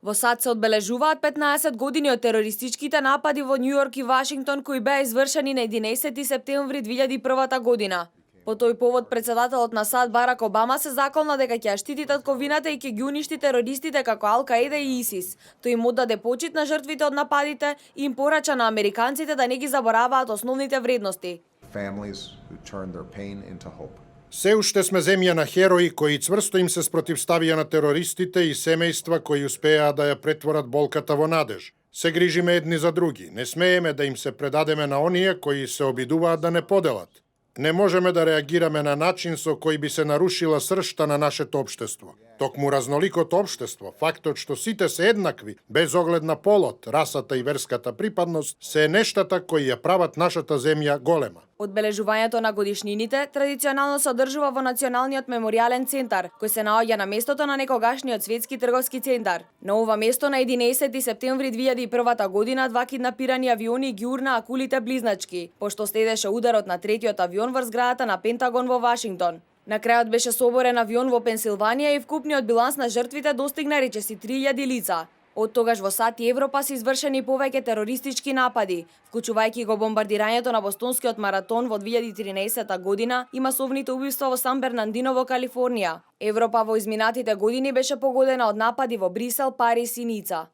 Во САД се одбележуваат 15 години од терористичките напади во Њујорк и Вашингтон кои беа извршени на 11 септември 2001 година. По тој повод председателот на САД Барак Обама се заколна дека ќе ја штити татковината и ќе ги уништи терористите како Ал-Каида и ИСИС. Тој им оддаде почит на жртвите од нападите и им порача на американците да не ги забораваат основните вредности. Се уште сме земја на херои кои цврсто им се спротивставија на терористите и семејства кои успеа да ја претворат болката во надеж. Се грижиме едни за други, не смееме да им се предадеме на оние кои се обидуваат да не поделат. Не можеме да реагираме на начин со кој би се нарушила сршта на нашето општество. Токму разноликото општество, фактот што сите се еднакви, без оглед на полот, расата и верската припадност, се нештата кои ја прават нашата земја голема. Одбележувањето на годишнините традиционално се одржува во Националниот меморијален центар, кој се наоѓа на местото на некогашниот светски трговски центар. На ова место на 11 септември 2001 година два киднапирани авиони ги урна акулите близначки, пошто следеше ударот на третиот авион врз зградата на Пентагон во Вашингтон. На крајот беше соборен авион во Пенсилванија и вкупниот биланс на жртвите достигна речиси 3000 лица. Од тогаш во САД и Европа се извршени повеќе терористички напади, вклучувајќи го бомбардирањето на Бостонскиот маратон во 2013 година и масовните убиства во Сан Бернандино во Калифорнија. Европа во изминатите години беше погодена од напади во Брисел, Париз и Ница.